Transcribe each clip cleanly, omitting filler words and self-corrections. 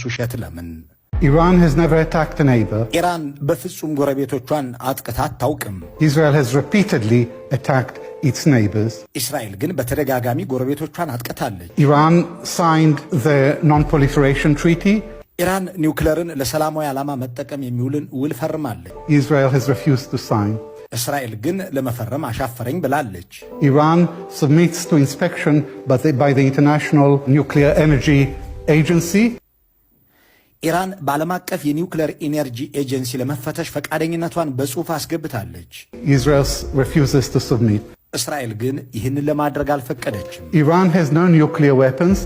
ውሸት ለምን? Iran has never attacked a neighbor. ኢራን በፍጹም ጎረቤቶቿን አጥቅታ አታውቅም። Israel has repeatedly attacked its neighbors. እስራኤል ግን በተደጋጋሚ ጎረቤቶቿን አጥቅታለች። Iran signed the Non-Proliferation Treaty. ኢራን ኒውክለርን ለሰላማዊ ዓላማ መጠቀም የሚውልን ውል ፈርማለች። Israel has refused to sign. እስራኤል ግን ለመፈረም አሻፈረኝ ብላለች። Iran submits to inspection by the International Nuclear Energy Agency. ኢራን በዓለም አቀፍ የኒውክለር ኢነርጂ ኤጀንሲ ለመፈተሽ ፈቃደኝነቷን በጽሑፍ አስገብታለች። Israel refuses to submit. እስራኤል ግን ይህንን ለማድረግ አልፈቀደችም። Iran has no nuclear weapons.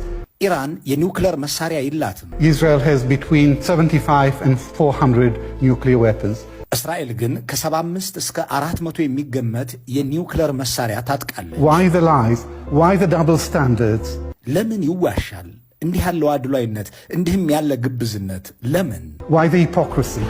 ኢራን የኒውክለር መሳሪያ የላትም። Israel has between 75 and 400 nuclear weapons. እስራኤል ግን ከ75 እስከ 400 የሚገመት የኒውክለር መሳሪያ ታጥቃለች። Why the lies? Why the double standards? ለምን ይዋሻል? እንዲህ ያለው አድሏዊነት፣ እንዲህም ያለ ግብዝነት ለምን? Why the hypocrisy?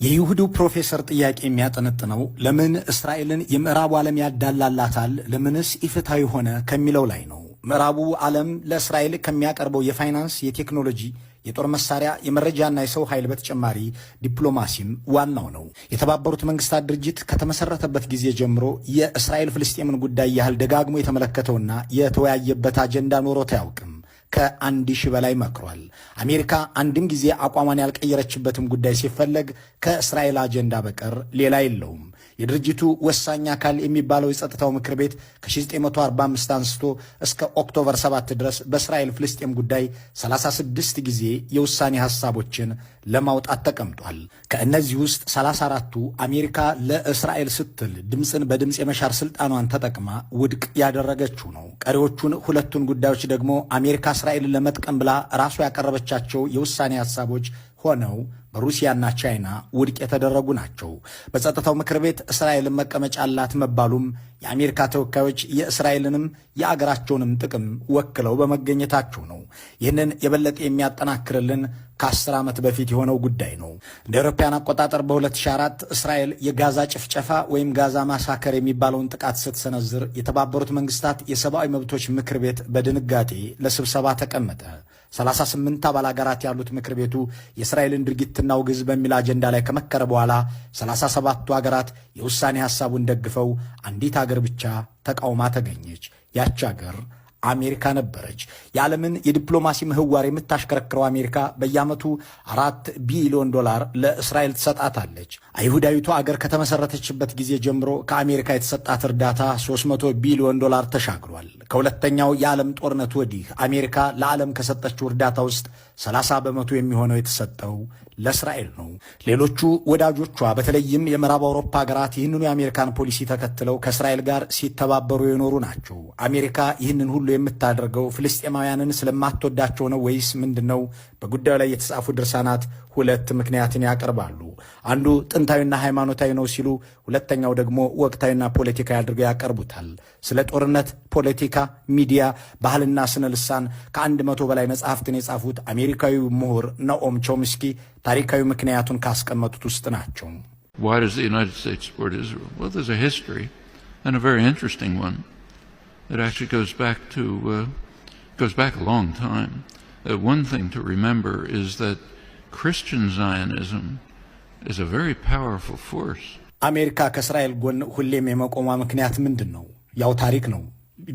የይሁዲው ፕሮፌሰር ጥያቄ የሚያጠነጥነው ለምን እስራኤልን የምዕራቡ ዓለም ያዳላላታል፣ ለምንስ ኢፍትሐዊ ሆነ ከሚለው ላይ ነው። ምዕራቡ ዓለም ለእስራኤል ከሚያቀርበው የፋይናንስ፣ የቴክኖሎጂ፣ የጦር መሳሪያ፣ የመረጃና የሰው ኃይል በተጨማሪ ዲፕሎማሲም ዋናው ነው። የተባበሩት መንግስታት ድርጅት ከተመሰረተበት ጊዜ ጀምሮ የእስራኤል ፍልስጤምን ጉዳይ ያህል ደጋግሞ የተመለከተውና የተወያየበት አጀንዳ ኖሮት አያውቅም። ከ1000 በላይ መክሯል። አሜሪካ አንድም ጊዜ አቋሟን ያልቀየረችበትም ጉዳይ ሲፈለግ ከእስራኤል አጀንዳ በቀር ሌላ የለውም። የድርጅቱ ወሳኝ አካል የሚባለው የጸጥታው ምክር ቤት ከ1945 አንስቶ እስከ October 7 ድረስ በእስራኤል ፍልስጤም ጉዳይ 36 ጊዜ የውሳኔ ሐሳቦችን ለማውጣት ተቀምጧል። ከእነዚህ ውስጥ 34ቱ አሜሪካ ለእስራኤል ስትል ድምፅን በድምፅ የመሻር ስልጣኗን ተጠቅማ ውድቅ ያደረገችው ነው። ቀሪዎቹን ሁለቱን ጉዳዮች ደግሞ አሜሪካ እስራኤልን ለመጥቀም ብላ ራሷ ያቀረበቻቸው የውሳኔ ሐሳቦች ሆነው በሩሲያና ቻይና ውድቅ የተደረጉ ናቸው። በጸጥታው ምክር ቤት እስራኤልን መቀመጫ አላት መባሉም የአሜሪካ ተወካዮች የእስራኤልንም የአገራቸውንም ጥቅም ወክለው በመገኘታቸው ነው። ይህንን የበለጠ የሚያጠናክርልን ከ10 ዓመት በፊት የሆነው ጉዳይ ነው። እንደ አውሮፓውያን አቆጣጠር በ2004 እስራኤል የጋዛ ጭፍጨፋ ወይም Gaza massacre የሚባለውን ጥቃት ስትሰነዝር የተባበሩት መንግስታት የሰብአዊ መብቶች ምክር ቤት በድንጋጤ ለስብሰባ ተቀመጠ። 38 አባል አገራት ያሉት ምክር ቤቱ የእስራኤልን ድርጊት እናውግዝ በሚል አጀንዳ ላይ ከመከረ በኋላ 37ቱ አገራት የውሳኔ ሐሳቡን ደግፈው አንዲት አገር ብቻ ተቃውማ ተገኘች። ያች አገር አሜሪካ ነበረች። የዓለምን የዲፕሎማሲ ምህዋር የምታሽከረክረው አሜሪካ በየዓመቱ 4 ቢሊዮን ዶላር ለእስራኤል ትሰጣታለች። አይሁዳዊቱ አገር ከተመሰረተችበት ጊዜ ጀምሮ ከአሜሪካ የተሰጣት እርዳታ 300 ቢሊዮን ዶላር ተሻግሯል። ከሁለተኛው የዓለም ጦርነት ወዲህ አሜሪካ ለዓለም ከሰጠችው እርዳታ ውስጥ 30% የሚሆነው የተሰጠው ለእስራኤል ነው። ሌሎቹ ወዳጆቿ በተለይም የምዕራብ አውሮፓ ሀገራት ይህንኑ የአሜሪካን ፖሊሲ ተከትለው ከእስራኤል ጋር ሲተባበሩ የኖሩ ናቸው። አሜሪካ ይህንን ሁሉ የምታደርገው ፍልስጤማውያንን ስለማትወዳቸው ነው ወይስ ምንድን ነው? በጉዳዩ ላይ የተጻፉ ድርሳናት ሁለት ምክንያትን ያቀርባሉ። አንዱ ጥንታዊና ሃይማኖታዊ ነው ሲሉ፣ ሁለተኛው ደግሞ ወቅታዊና ፖለቲካዊ አድርገው ያቀርቡታል። ስለ ጦርነት፣ ፖለቲካ፣ ሚዲያ፣ ባህልና ስነ ልሳን ከ100 በላይ መጽሐፍትን የጻፉት አሜሪካዊው ምሁር ናኦም ቾምስኪ ታሪካዊ ምክንያቱን ካስቀመጡት ውስጥ ናቸው። Why does the United States support Israel? Well, there's a history, and a very interesting one that actually goes back a long time. One thing to remember is that Christian Zionism is a very powerful force. አሜሪካ ከእስራኤል ጎን ሁሌም የመቆሟ ምክንያት ምንድን ነው? ያው ታሪክ ነው።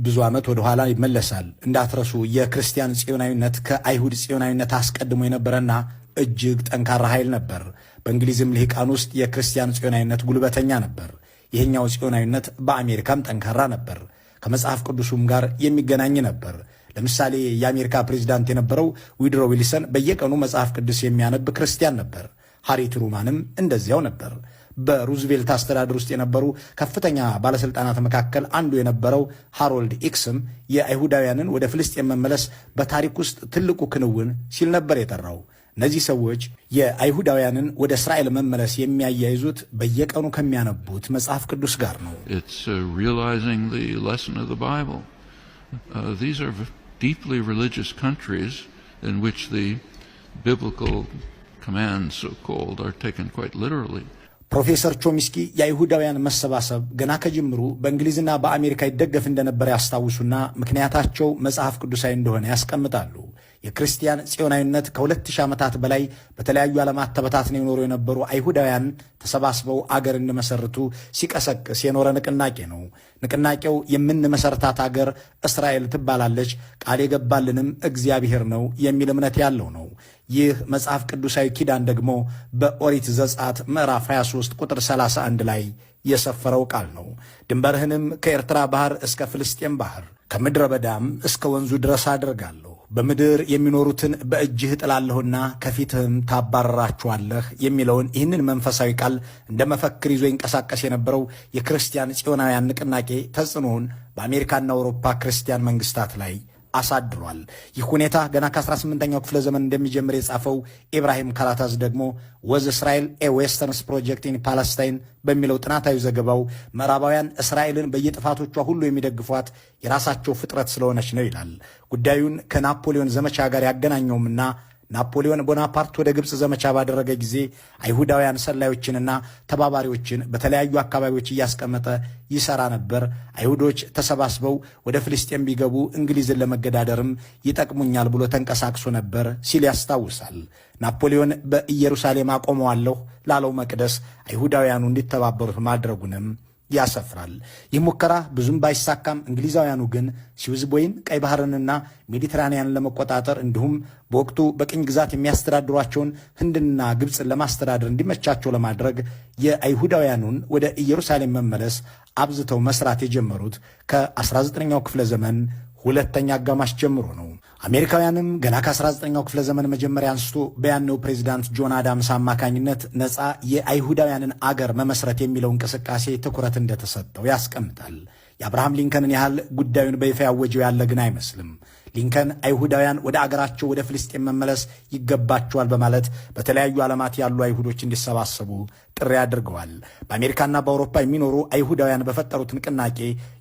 ብዙ ዓመት ወደ ኋላ ይመለሳል። እንዳትረሱ፣ የክርስቲያን ጽዮናዊነት ከአይሁድ ጽዮናዊነት አስቀድሞ የነበረና እጅግ ጠንካራ ኃይል ነበር። በእንግሊዝም ልሂቃን ውስጥ የክርስቲያን ጽዮናዊነት ጉልበተኛ ነበር። ይህኛው ጽዮናዊነት በአሜሪካም ጠንካራ ነበር። ከመጽሐፍ ቅዱሱም ጋር የሚገናኝ ነበር። ለምሳሌ የአሜሪካ ፕሬዚዳንት የነበረው ውድሮ ዊልሰን በየቀኑ መጽሐፍ ቅዱስ የሚያነብ ክርስቲያን ነበር። ሃሪ ትሩማንም እንደዚያው ነበር። በሩዝቬልት አስተዳደር ውስጥ የነበሩ ከፍተኛ ባለስልጣናት መካከል አንዱ የነበረው ሃሮልድ ኢክስም የአይሁዳውያንን ወደ ፍልስጤም መመለስ በታሪክ ውስጥ ትልቁ ክንውን ሲል ነበር የጠራው። እነዚህ ሰዎች የአይሁዳውያንን ወደ እስራኤል መመለስ የሚያያይዙት በየቀኑ ከሚያነቡት መጽሐፍ ቅዱስ ጋር ነው። It's realizing the lesson of the Bible. These are deeply religious countries in which the biblical commands, so called, are taken quite literally. ፕሮፌሰር ቾምስኪ የአይሁዳውያን መሰባሰብ ገና ከጅምሩ በእንግሊዝና በአሜሪካ ይደገፍ እንደነበረ ያስታውሱና ምክንያታቸው መጽሐፍ ቅዱሳዊ እንደሆነ ያስቀምጣሉ። የክርስቲያን ጽዮናዊነት ከ2000 ዓመታት በላይ በተለያዩ ዓለማት ተበታትነው የኖሩ የነበሩ አይሁዳውያን ተሰባስበው አገር እንዲመሰርቱ ሲቀሰቅስ የኖረ ንቅናቄ ነው። ንቅናቄው የምንመሰርታት አገር እስራኤል ትባላለች፣ ቃል የገባልንም እግዚአብሔር ነው የሚል እምነት ያለው ነው። ይህ መጽሐፍ ቅዱሳዊ ኪዳን ደግሞ በኦሪት ዘጸአት ምዕራፍ 23 ቁጥር 31 ላይ የሰፈረው ቃል ነው። ድንበርህንም ከኤርትራ ባህር እስከ ፍልስጤም ባህር ከምድረ በዳም እስከ ወንዙ ድረስ አደርጋለሁ፣ በምድር የሚኖሩትን በእጅህ እጥላለሁና ከፊትህም ታባረራችኋለህ የሚለውን ይህንን መንፈሳዊ ቃል እንደ መፈክር ይዞ ይንቀሳቀስ የነበረው የክርስቲያን ጽዮናውያን ንቅናቄ ተጽዕኖውን በአሜሪካና አውሮፓ ክርስቲያን መንግስታት ላይ አሳድሯል። ይህ ሁኔታ ገና ከ18ኛው ክፍለ ዘመን እንደሚጀምር የጻፈው ኢብራሂም ካራታዝ ደግሞ "Was Israel a Western Project in Palestine?" በሚለው ጥናታዊ ዘገባው ምዕራባውያን እስራኤልን በየጥፋቶቿ ሁሉ የሚደግፏት የራሳቸው ፍጥረት ስለሆነች ነው ይላል። ጉዳዩን ከናፖሊዮን ዘመቻ ጋር ያገናኘውምና ናፖሊዮን ቦናፓርት ወደ ግብፅ ዘመቻ ባደረገ ጊዜ አይሁዳውያን ሰላዮችንና ተባባሪዎችን በተለያዩ አካባቢዎች እያስቀመጠ ይሰራ ነበር። አይሁዶች ተሰባስበው ወደ ፍልስጤም ቢገቡ እንግሊዝን ለመገዳደርም ይጠቅሙኛል ብሎ ተንቀሳቅሶ ነበር ሲል ያስታውሳል። ናፖሊዮን በኢየሩሳሌም አቆመዋለሁ ላለው መቅደስ አይሁዳውያኑ እንዲተባበሩት ማድረጉንም ያሰፍራል። ይህ ሙከራ ብዙም ባይሳካም እንግሊዛውያኑ ግን ስዊዝ ቦይን፣ ቀይ ባህርንና ሜዲትራንያንን ለመቆጣጠር እንዲሁም በወቅቱ በቅኝ ግዛት የሚያስተዳድሯቸውን ህንድና ግብፅን ለማስተዳደር እንዲመቻቸው ለማድረግ የአይሁዳውያኑን ወደ ኢየሩሳሌም መመለስ አብዝተው መስራት የጀመሩት ከ19ኛው ክፍለ ዘመን ሁለተኛ አጋማሽ ጀምሮ ነው። አሜሪካውያንም ገና ከ19ኛው ክፍለ ዘመን መጀመሪያ አንስቶ በያኔው ፕሬዚዳንት ጆን አዳምስ አማካኝነት ነፃ የአይሁዳውያንን አገር መመስረት የሚለው እንቅስቃሴ ትኩረት እንደተሰጠው ያስቀምጣል። የአብርሃም ሊንከንን ያህል ጉዳዩን በይፋ ያወጀው ያለ ግን አይመስልም። ሊንከን አይሁዳውያን ወደ አገራቸው ወደ ፍልስጤም መመለስ ይገባቸዋል በማለት በተለያዩ ዓለማት ያሉ አይሁዶች እንዲሰባሰቡ ጥሪ አድርገዋል። በአሜሪካና በአውሮፓ የሚኖሩ አይሁዳውያን በፈጠሩት ንቅናቄ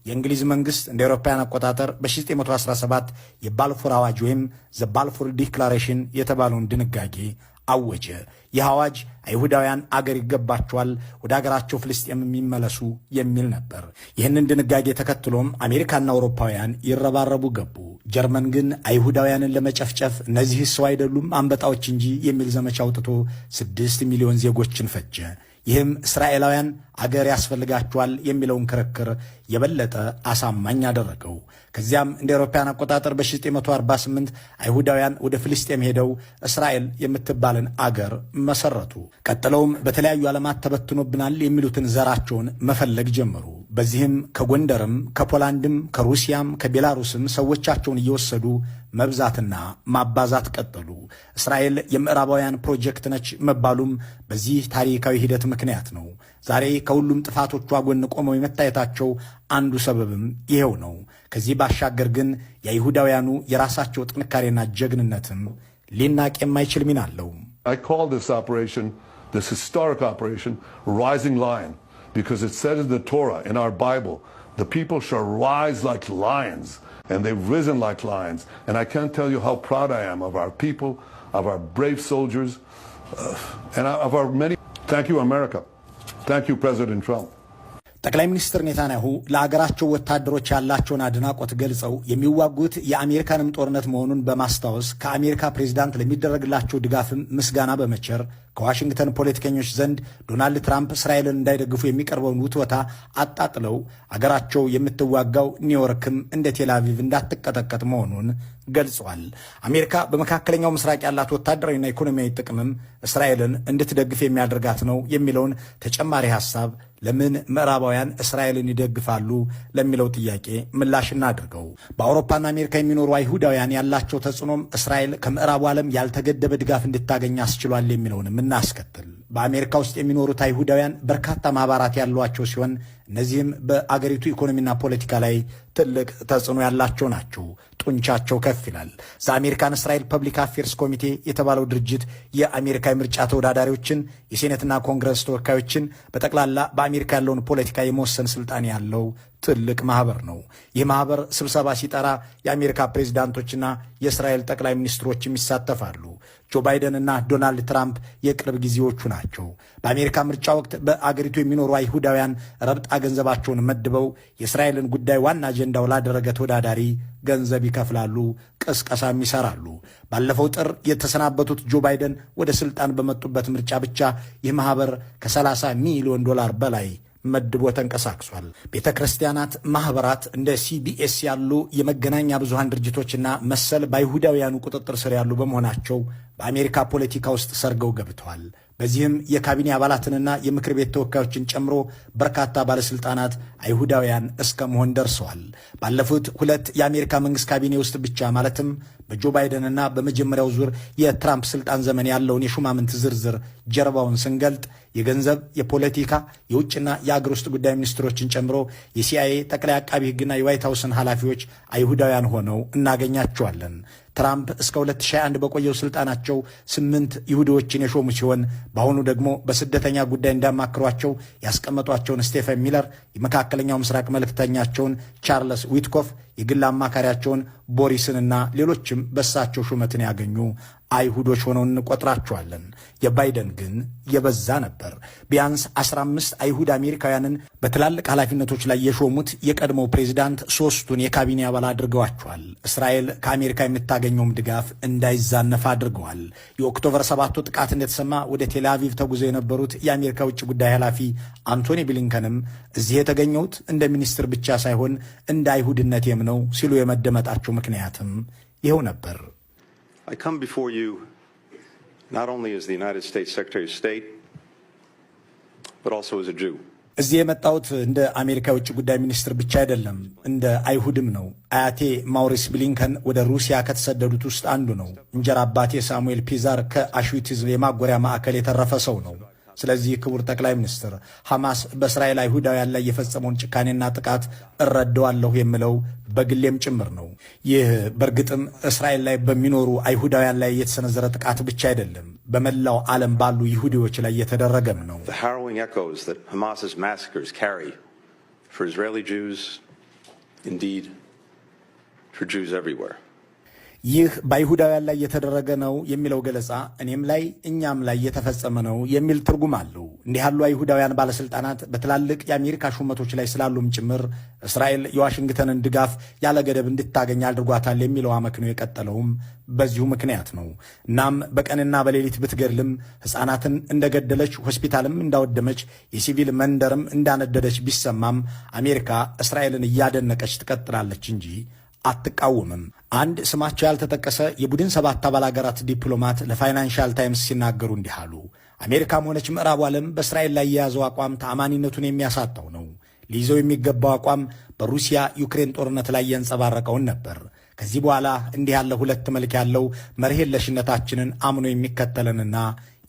የእንግሊዝ መንግስት እንደ አውሮፓውያን አቆጣጠር በ1917 የባልፎር አዋጅ ወይም the Balfour Declaration የተባለውን ድንጋጌ አወጀ። ይህ አዋጅ አይሁዳውያን አገር ይገባቸዋል፣ ወደ አገራቸው ፍልስጤም የሚመለሱ የሚል ነበር። ይህንን ድንጋጌ ተከትሎም አሜሪካና አውሮፓውያን ይረባረቡ ገቡ። ጀርመን ግን አይሁዳውያንን ለመጨፍጨፍ እነዚህ ሰው አይደሉም አንበጣዎች እንጂ የሚል ዘመቻ አውጥቶ 6 ሚሊዮን ዜጎችን ፈጀ። ይህም እስራኤላውያን አገር ያስፈልጋቸዋል የሚለውን ክርክር የበለጠ አሳማኝ አደረገው። ከዚያም እንደ አውሮፓውያን አቆጣጠር በ1948 አይሁዳውያን ወደ ፍልስጤም ሄደው እስራኤል የምትባልን አገር መሰረቱ። ቀጥለውም በተለያዩ ዓለማት ተበትኖብናል የሚሉትን ዘራቸውን መፈለግ ጀመሩ። በዚህም ከጎንደርም፣ ከፖላንድም፣ ከሩሲያም፣ ከቤላሩስም ሰዎቻቸውን እየወሰዱ መብዛትና ማባዛት ቀጠሉ። እስራኤል የምዕራባውያን ፕሮጀክት ነች መባሉም በዚህ ታሪካዊ ሂደት ምክንያት ነው። ዛሬ ከሁሉም ጥፋቶቿ ጎን ቆመው የመታየታቸው አንዱ ሰበብም ይሄው ነው። ከዚህ ባሻገር ግን የአይሁዳውያኑ የራሳቸው ጥንካሬና ጀግንነትም ሊናቅ የማይችል ሚና አለው። I call this operation, this historic operation, Rising Lion, because it says in the Torah, in our Bible, the people shall rise like lions, and they've risen like lions. And I can't tell you how proud I am of our people, of our brave soldiers, and of our many. Thank you, America. Thank you, President Trump. ጠቅላይ ሚኒስትር ኔታንያሁ ለአገራቸው ወታደሮች ያላቸውን አድናቆት ገልጸው የሚዋጉት የአሜሪካንም ጦርነት መሆኑን በማስታወስ ከአሜሪካ ፕሬዚዳንት ለሚደረግላቸው ድጋፍም ምስጋና በመቸር ከዋሽንግተን ፖለቲከኞች ዘንድ ዶናልድ ትራምፕ እስራኤልን እንዳይደግፉ የሚቀርበውን ውትወታ አጣጥለው አገራቸው የምትዋጋው ኒውዮርክም እንደ ቴልአቪቭ እንዳትቀጠቀጥ መሆኑን ገልጸዋል። አሜሪካ በመካከለኛው ምስራቅ ያላት ወታደራዊና ኢኮኖሚያዊ ጥቅምም እስራኤልን እንድትደግፍ የሚያደርጋት ነው የሚለውን ተጨማሪ ሐሳብ ለምን ምዕራባውያን እስራኤልን ይደግፋሉ ለሚለው ጥያቄ ምላሽ እናድርገው። በአውሮፓና አሜሪካ የሚኖሩ አይሁዳውያን ያላቸው ተጽዕኖም እስራኤል ከምዕራቡ ዓለም ያልተገደበ ድጋፍ እንድታገኝ አስችሏል የሚለውንም እናስከትል። በአሜሪካ ውስጥ የሚኖሩት አይሁዳውያን በርካታ ማህበራት ያሏቸው ሲሆን እነዚህም በአገሪቱ ኢኮኖሚና ፖለቲካ ላይ ትልቅ ተጽዕኖ ያላቸው ናቸው። ጡንቻቸው ከፍ ይላል። The American Israel Public Affairs Committee የተባለው ድርጅት የአሜሪካ የምርጫ ተወዳዳሪዎችን፣ የሴኔትና ኮንግረስ ተወካዮችን፣ በጠቅላላ በአሜሪካ ያለውን ፖለቲካ የመወሰን ስልጣን ያለው ትልቅ ማህበር ነው። ይህ ማህበር ስብሰባ ሲጠራ የአሜሪካ ፕሬዚዳንቶችና የእስራኤል ጠቅላይ ሚኒስትሮችም ይሳተፋሉ። ጆ ባይደን እና ዶናልድ ትራምፕ የቅርብ ጊዜዎቹ ናቸው። በአሜሪካ ምርጫ ወቅት በአገሪቱ የሚኖሩ አይሁዳውያን ረብጣ ገንዘባቸውን መድበው የእስራኤልን ጉዳይ ዋና አጀንዳው ላደረገ ተወዳዳሪ ገንዘብ ይከፍላሉ፣ ቅስቀሳም ይሰራሉ። ባለፈው ጥር የተሰናበቱት ጆ ባይደን ወደ ስልጣን በመጡበት ምርጫ ብቻ ይህ ማህበር ከ30 ሚሊዮን ዶላር በላይ መድቦ ተንቀሳቅሷል። ቤተ ክርስቲያናት፣ ማኅበራት፣ እንደ ሲቢኤስ ያሉ የመገናኛ ብዙሃን ድርጅቶችና መሰል በአይሁዳውያኑ ቁጥጥር ስር ያሉ በመሆናቸው በአሜሪካ ፖለቲካ ውስጥ ሰርገው ገብተዋል። በዚህም የካቢኔ አባላትንና የምክር ቤት ተወካዮችን ጨምሮ በርካታ ባለስልጣናት አይሁዳውያን እስከ መሆን ደርሰዋል። ባለፉት ሁለት የአሜሪካ መንግስት ካቢኔ ውስጥ ብቻ፣ ማለትም በጆ ባይደንና በመጀመሪያው ዙር የትራምፕ ስልጣን ዘመን ያለውን የሹማምንት ዝርዝር ጀርባውን ስንገልጥ የገንዘብ፣ የፖለቲካ፣ የውጭና የአገር ውስጥ ጉዳይ ሚኒስትሮችን ጨምሮ የሲአይኤ ጠቅላይ አቃቢ ሕግና የዋይት ሀውስን ኃላፊዎች አይሁዳውያን ሆነው እናገኛቸዋለን። ትራምፕ እስከ 2021 በቆየው ስልጣናቸው ስምንት ይሁዲዎችን የሾሙ ሲሆን በአሁኑ ደግሞ በስደተኛ ጉዳይ እንዲያማክሯቸው ያስቀመጧቸውን ስቴፈን ሚለር፣ የመካከለኛው ምስራቅ መልእክተኛቸውን ቻርለስ ዊትኮፍ፣ የግል አማካሪያቸውን ቦሪስንና ሌሎችም በሳቸው ሹመትን ያገኙ አይሁዶች ሆነው እንቆጥራቸዋለን። የባይደን ግን የበዛ ነበር። ቢያንስ 15 አይሁድ አሜሪካውያንን በትላልቅ ኃላፊነቶች ላይ የሾሙት የቀድሞው ፕሬዚዳንት ሶስቱን የካቢኔ አባል አድርገዋቸዋል። እስራኤል ከአሜሪካ የምታገኘውም ድጋፍ እንዳይዛነፍ አድርገዋል። የ October 7ቱ ጥቃት እንደተሰማ ወደ ቴል አቪቭ ተጉዘው የነበሩት የአሜሪካ ውጭ ጉዳይ ኃላፊ አንቶኒ ብሊንከንም እዚህ የተገኘሁት እንደ ሚኒስትር ብቻ ሳይሆን እንደ አይሁድነቴም ነው ሲሉ የመደመጣቸው ምክንያትም ይኸው ነበር። I come before you not only as the United States Secretary of State, but also as a Jew. እዚህ የመጣሁት እንደ አሜሪካ የውጭ ጉዳይ ሚኒስትር ብቻ አይደለም፣ እንደ አይሁድም ነው። አያቴ ማውሪስ ብሊንከን ወደ ሩሲያ ከተሰደዱት ውስጥ አንዱ ነው። እንጀራ አባቴ ሳሙኤል ፒዛር ከአሽዊትዝ የማጎሪያ ማዕከል የተረፈ ሰው ነው። ስለዚህ ክቡር ጠቅላይ ሚኒስትር፣ ሐማስ በእስራኤል አይሁዳውያን ላይ የፈጸመውን ጭካኔና ጥቃት እረዳዋለሁ የምለው በግሌም ጭምር ነው። ይህ በእርግጥም እስራኤል ላይ በሚኖሩ አይሁዳውያን ላይ የተሰነዘረ ጥቃት ብቻ አይደለም፣ በመላው ዓለም ባሉ ይሁዲዎች ላይ የተደረገም ነው። The harrowing echoes that Hamas's massacres carry for Israeli Jews, indeed, for Jews everywhere. ይህ በአይሁዳውያን ላይ የተደረገ ነው የሚለው ገለጻ እኔም ላይ እኛም ላይ የተፈጸመ ነው የሚል ትርጉም አለው። እንዲህ ያሉ አይሁዳውያን ባለስልጣናት በትላልቅ የአሜሪካ ሹመቶች ላይ ስላሉም ጭምር እስራኤል የዋሽንግተንን ድጋፍ ያለ ገደብ እንድታገኝ አድርጓታል የሚለው አመክንዮ የቀጠለውም በዚሁ ምክንያት ነው። እናም በቀንና በሌሊት ብትገድልም፣ ሕፃናትን እንደገደለች፣ ሆስፒታልም እንዳወደመች፣ የሲቪል መንደርም እንዳነደደች ቢሰማም አሜሪካ እስራኤልን እያደነቀች ትቀጥላለች እንጂ አትቃወምም። አንድ ስማቸው ያልተጠቀሰ የቡድን ሰባት አባል ሀገራት ዲፕሎማት ለፋይናንሻል ታይምስ ሲናገሩ እንዲህ አሉ። አሜሪካም ሆነች ምዕራቡ ዓለም በእስራኤል ላይ የያዘው አቋም ተአማኒነቱን የሚያሳጣው ነው። ሊይዘው የሚገባው አቋም በሩሲያ ዩክሬን ጦርነት ላይ ያንጸባረቀውን ነበር። ከዚህ በኋላ እንዲህ ያለ ሁለት መልክ ያለው መርህ የለሽነታችንን አምኖ የሚከተለንና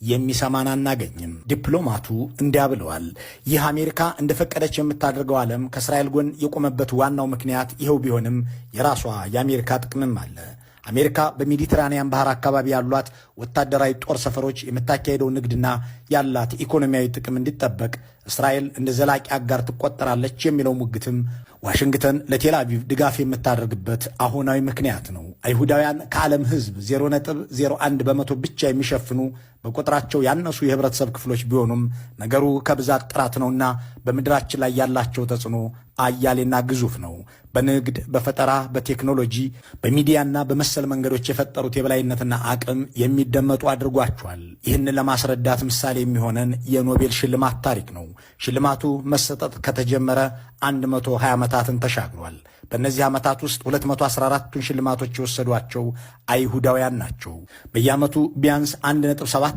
የሚሰማን አናገኝም። ዲፕሎማቱ እንዲያ ብለዋል። ይህ አሜሪካ እንደፈቀደች የምታደርገው ዓለም ከእስራኤል ጎን የቆመበት ዋናው ምክንያት ይኸው ቢሆንም የራሷ የአሜሪካ ጥቅምም አለ። አሜሪካ በሜዲትራኒያን ባህር አካባቢ ያሏት ወታደራዊ ጦር ሰፈሮች፣ የምታካሄደው ንግድና ያላት ኢኮኖሚያዊ ጥቅም እንዲጠበቅ እስራኤል እንደ ዘላቂ አጋር ትቆጠራለች የሚለው ሙግትም ዋሽንግተን ለቴል አቪቭ ድጋፍ የምታደርግበት አሁናዊ ምክንያት ነው። አይሁዳውያን ከዓለም ሕዝብ 0.01% ብቻ የሚሸፍኑ በቁጥራቸው ያነሱ የህብረተሰብ ክፍሎች ቢሆኑም ነገሩ ከብዛት ጥራት ነውና በምድራችን ላይ ያላቸው ተጽዕኖ አያሌና ግዙፍ ነው። በንግድ፣ በፈጠራ፣ በቴክኖሎጂ፣ በሚዲያና በመሰል መንገዶች የፈጠሩት የበላይነትና አቅም የሚደመጡ አድርጓቸዋል። ይህንን ለማስረዳት ምሳሌ የሚሆነን የኖቤል ሽልማት ታሪክ ነው። ሽልማቱ መሰጠት ከተጀመረ 120 ዓመታትን ተሻግሯል። በእነዚህ ዓመታት ውስጥ 214ቱን ሽልማቶች የወሰዷቸው አይሁዳውያን ናቸው። በየዓመቱ ቢያንስ 1.7%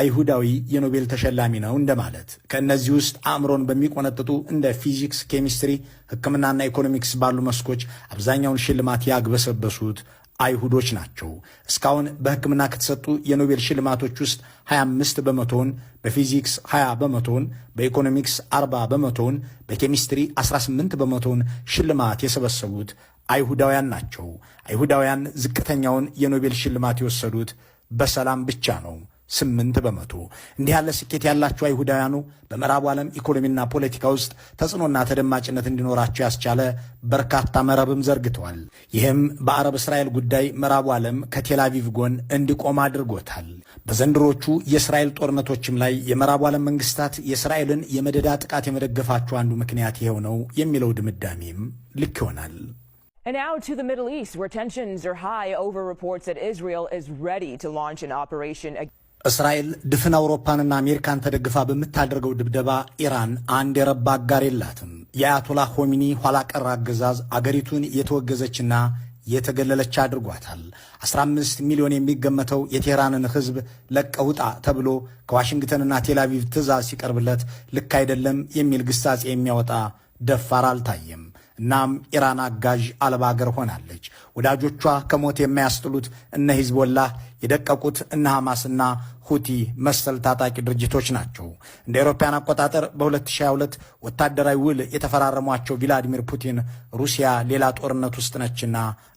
አይሁዳዊ የኖቤል ተሸላሚ ነው እንደማለት። ከእነዚህ ውስጥ አእምሮን በሚቆነጥጡ እንደ ፊዚክስ፣ ኬሚስትሪ፣ ሕክምናና ኢኮኖሚክስ ባሉ መስኮች አብዛኛውን ሽልማት ያግበሰበሱት አይሁዶች ናቸው። እስካሁን በሕክምና ከተሰጡ የኖቤል ሽልማቶች ውስጥ 25 በመቶውን፣ በፊዚክስ 20 በመቶውን፣ በኢኮኖሚክስ 40 በመቶውን፣ በኬሚስትሪ 18 በመቶውን ሽልማት የሰበሰቡት አይሁዳውያን ናቸው። አይሁዳውያን ዝቅተኛውን የኖቤል ሽልማት የወሰዱት በሰላም ብቻ ነው። 8%። እንዲህ ያለ ስኬት ያላቸው አይሁዳውያኑ በምዕራቡ ዓለም ኢኮኖሚና ፖለቲካ ውስጥ ተጽዕኖና ተደማጭነት እንዲኖራቸው ያስቻለ በርካታ መረብም ዘርግተዋል። ይህም በአረብ እስራኤል ጉዳይ ምዕራቡ ዓለም ከቴላቪቭ ጎን እንዲቆም አድርጎታል። በዘንድሮቹ የእስራኤል ጦርነቶችም ላይ የምዕራቡ ዓለም መንግስታት የእስራኤልን የመደዳ ጥቃት የመደገፋቸው አንዱ ምክንያት ይኸው ነው የሚለው ድምዳሜም ልክ ይሆናል። And now to the Middle East, where tensions are high over reports that Israel is ready to launch an operation. እስራኤል ድፍን አውሮፓንና አሜሪካን ተደግፋ በምታደርገው ድብደባ ኢራን አንድ የረባ አጋር የላትም። የአያቶላ ሆሚኒ ኋላ ቀር አገዛዝ አገሪቱን የተወገዘችና የተገለለች አድርጓታል። 15 ሚሊዮን የሚገመተው የቴህራንን ሕዝብ ለቀህ ውጣ ተብሎ ከዋሽንግተንና ቴልአቪቭ ትዕዛዝ ሲቀርብለት ልክ አይደለም የሚል ግሳጼ የሚያወጣ ደፋር አልታየም። እናም ኢራን አጋዥ አልባ አገር ሆናለች። ወዳጆቿ ከሞት የማያስጥሉት እነ ሂዝቦላህ፣ የደቀቁት እነ ሐማስና ሁቲ መሰል ታጣቂ ድርጅቶች ናቸው። እንደ አውሮፓውያን አቆጣጠር በ2022 ወታደራዊ ውል የተፈራረሟቸው ቪላዲሚር ፑቲን ሩሲያ ሌላ ጦርነት ውስጥ ነችና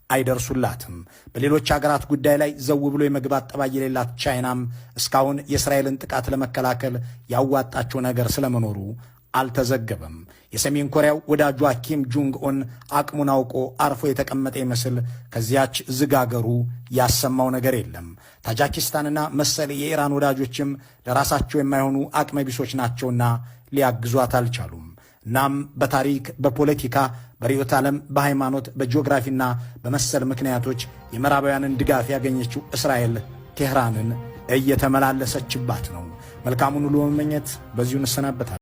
አይደርሱላትም። በሌሎች ሀገራት ጉዳይ ላይ ዘው ብሎ የመግባት ጠባይ የሌላት ቻይናም እስካሁን የእስራኤልን ጥቃት ለመከላከል ያዋጣቸው ነገር ስለመኖሩ አልተዘገበም። የሰሜን ኮሪያው ወዳጇ ኪም ጆንግ ኡን አቅሙን አውቆ አርፎ የተቀመጠ ይመስል ከዚያች ዝግ አገሩ ያሰማው ነገር የለም። ታጃኪስታንና መሰል የኢራን ወዳጆችም ለራሳቸው የማይሆኑ አቅመቢሶች ናቸውና ሊያግዟት አልቻሉም። እናም በታሪክ፣ በፖለቲካ፣ በርዕዮተ ዓለም፣ በሃይማኖት፣ በጂኦግራፊና በመሰል ምክንያቶች የምዕራባውያንን ድጋፍ ያገኘችው እስራኤል ቴህራንን እየተመላለሰችባት ነው። መልካሙን ሁሉ በመመኘት በዚሁ እንሰናበታለን።